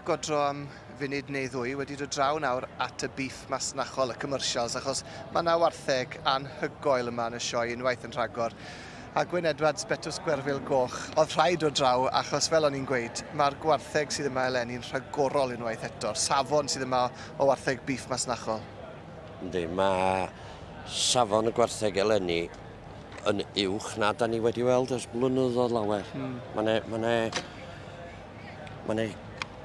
godro am funud neu ddwy, wedi dod draw nawr at y beef masnachol, y commercials, achos mae yna wartheg anhygoel yma yn y sioe unwaith yn rhagor. A Gwyn Edwards, Betws Gwerfyl Goch, oedd rhaid dod draw achos fel o'n i'n gweud, mae'r gwartheg sydd yma eleni'n rhagorol unwaith eto'r safon sydd yma o wartheg beef masnachol. Yndi, mae safon y gwartheg eleni yn uwch na da ni wedi weld ers blynyddoedd lawer. Mm. Mae 'ne, ma 'ne, ma 'ne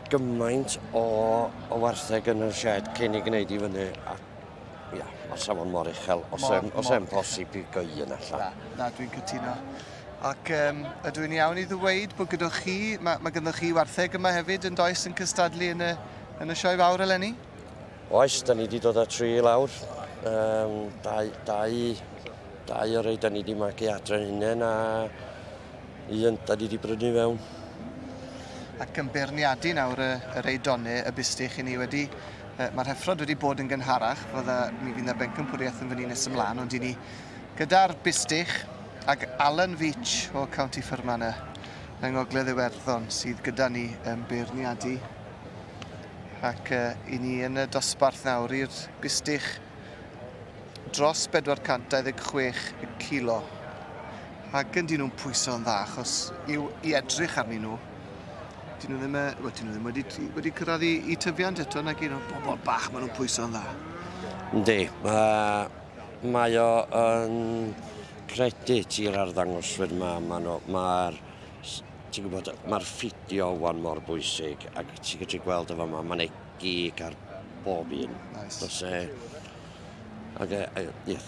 gymaint o, o wartheg yn y shed cyn i gwneud i fyny a ia, mae'r safon mor uchel. Os mor, os e'n posib i gyn allan. Na, na dwi'n cytuno. Ac um, ydw i'n iawn i ddweud bod gyda chi, mae, mae gyda chi wartheg yma hefyd yn does yn cystadlu yn y, yn y sioe fawr eleni? Oes, da ni wedi dod â tri i lawr. Um, dau, dau, dau o rei da ni wedi magu adre'n hunain a un da ni wedi brynu fewn. Ac yn beirniadu nawr y, y rei done, y bustych i ni wedi, mae'r heffrod wedi bod yn gynharach, fydda, mi fydd yna bencampwriaeth yn fyny nes ymlaen, ond i ni gyda'r bustych ac Alan Veitch o County Fermanagh yng Ngogledd Iwerddon sydd gyda ni yn beirniadu. Ac uh, i ni yn y dosbarth nawr i'r bustych dros 426 kilo. Ac yn dyn nhw'n pwyso'n dda, achos i'w, i edrych arnyn nhw, dyn nhw ddim, wel, dyn nhw ddim wedi, wedi cyrraedd i, i tyfiant eto, nag un nhw, bobl bach, maen nhw'n pwyso'n dda. Yndi, mae, mae o yn credit i'r arddangoswyr yma, mae'r ma ti'n gwybod, mae'r ffidio wan mor bwysig, ac ti'n gallu gweld o fama, mae'n ei gig ar bob un. Nice. Does e... Ac e, e, ie,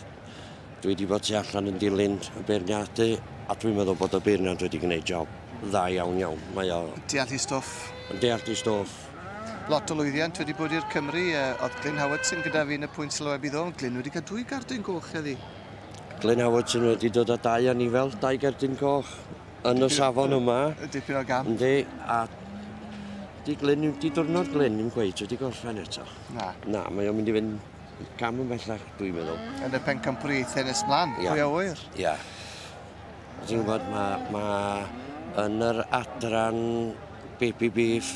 dwi wedi bod tu allan yn dilyn y beirniadu, a dwi'n meddwl bod y beirniad wedi gwneud job dda iawn iawn. Mae o... Deall i stwff. Yn deall i stwff. Lot o lwyddiant wedi bod i'r Cymry. Oedd Glyn Howardson gyda fi yn y pwynt sylwebu ddo, ond Glyn wedi cael dwy gardyn goch heddi. Glyn Howardson wedi dod â dau anifel, dau gerdyn coch yn y safon yma. Dipyn o gamp. Yndi, a di Glyn, di diwrnod Glyn ddim cweit wedi gorffen eto. Na. Na, mae o'n mynd i fynd cam yn bellach, dwi'n meddwl. Yn y pencampwriaethau nes mlaen, Ia. pwy a ŵyr. Ia. Ti'n gwybod, mae ma yn yr adran Baby Beef,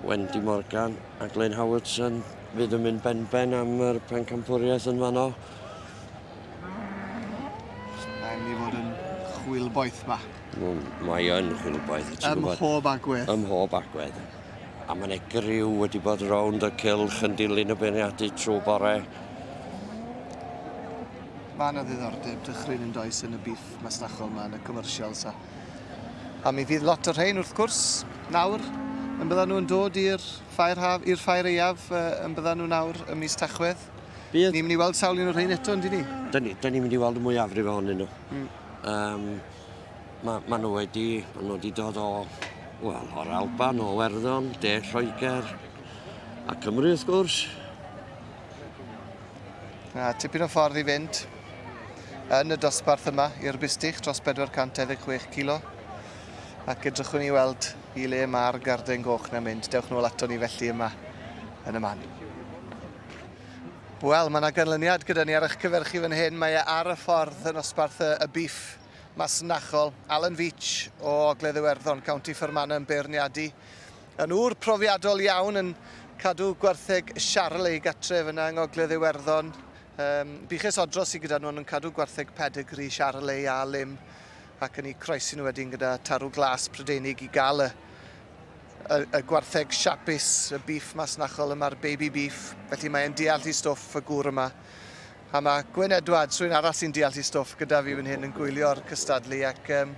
Wendy Morgan a Glyn Howardson fydd yn mynd benben am yr pencampwriaeth yn fanno. Mae'n mynd i fod yn chwilboeth ma. Mae yn chwilboeth, ti'n Ym gwybod. mhob agwedd. Ym mhob agwedd. A mae 'na griw wedi bod rownd y cylch yn dilyn y beirniadu trwy bore. Mae yna ddiddordeb dychryn yn does yn y beef masnachol ma, yn y commercials a a mi fydd lot o rhein wrth gwrs nawr yn byddan nhw'n dod i'r ffair haf, i'r ffair aeaf yn byddan nhw nawr ym mis Tachwedd. Bydd. Ni'n mynd i weld sawl un o'r rhein eto, yndyn ni? Dyn ni, dyn ni'n mynd i weld y mwyafrif ohonyn nhw. Mm. Um, mae ma nhw wedi, ma nhw wedi dod o, wel, o'r Alban, o Werddon, De Lloegr, a Cymru wrth gwrs. Na, tipyn o ffordd i fynd yn y dosbarth yma i'r bustych dros 426 kilo. Ac edrychwn ni weld i le mae'r garden goch na'n mynd. Dewch nôl ato ni felly yma yn y man. Wel, mae yna ganlyniad gyda ni ar eich cyfer chi fan hyn. Mae e ar y ffordd yn nosbarth y, y biff masnachol. Alan Veitch o Ogledd Iwerddon, County Fermanagh yn beirniadu. Yn ŵr profiadol iawn yn cadw gwartheg Charolais gatref yna yng Ngogledd Iwerddon. Um, buches odro sydd gyda nhw, yn cadw gwartheg pedigree Charolais a Lim ac yn eu croesi nhw wedyn gyda tarw glas Prydeinig i gael y y, y gwartheg siapus, y beef masnachol yma'r baby beef. Felly mae'n deall i stwff y gŵr yma. A mae Gwyn Edwards, rhywun arall sy'n deall i stwff gyda fi fan hyn yn gwylio'r cystadlu ac um,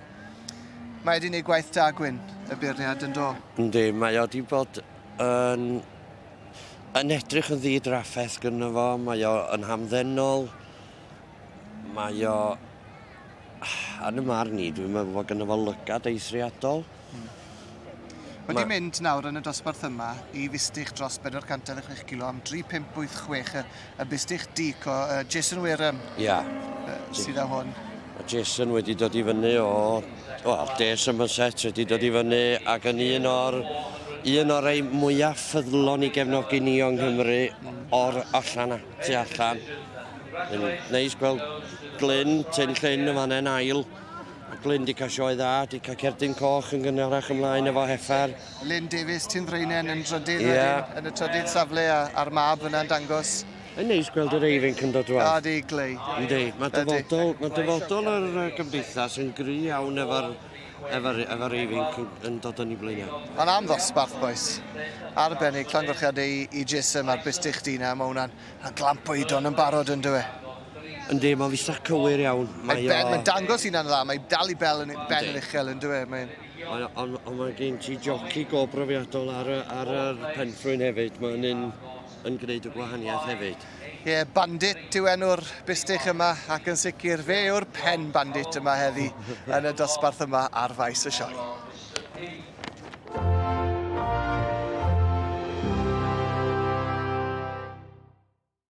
mae wedi gwneud gwaith da Gwyn, y beirniad yn do. Yndi, mae o wedi bod yn, yn edrych yn ddi-drafferth gynno fo, mae o yn hamddenol, mae o, yn y marn i, dwi'n meddwl bod gynno fo lygad eithriadol. Mm. Wedi mynd nawr yn y dosbarth yma i fustych dros 426 kilo am 3586 y, y bustych dic o uh, Jason Wareham. Ia. Uh, sydd â hwn. Mae Jason wedi dod i fyny o, wel, De Somerset wedi dod i fyny ac yn un o'r un o'r rei mwyaf ffyddlon i gefnogi ni o'n Nghymru o'r allan a tu allan. Yn neis gweld Glyn, Tyn Llyn yn fan ail. Glyn di cael sioe dda, di cael cerdyn coch yn gynharach ymlaen efo heffer. Lyn Davies, Tyn Ddraenen yn drydydd yeah. wedyn, yn y trydydd safle a, a'r mab yna'n dangos. Yn neis gweld yr eifinc yn dod drwadd. Ydy, glei. Yndi, mae dyfodol, mae dyfodol yr gymdeithas yn gry iawn efo'r efo, efo eifinc yn, yn dod yn ei blaenau. Ond am ddosbarth, boys. Arbennig, llongyfarchiadau i, i Jason a'r bustych di na, mae hwnna'n glamp o idon yn barod yn dywe. Yndi, mae'n fusach cywir iawn. Mae ben, mae'n dangos hunan dda, mae dal i bel yn, ben yn uchel yn dywe. Mae'n... Ond on, on mae gen ti joci go brofiadol ar, ar yr penffrwyn hefyd. Mae'n un yn gwneud y gwahaniaeth hefyd. Ie, yeah, Bandit yw enw'r bustych yma ac yn sicr fe yw'r pen bandit yma heddi yn y dosbarth yma ar faes y sioe.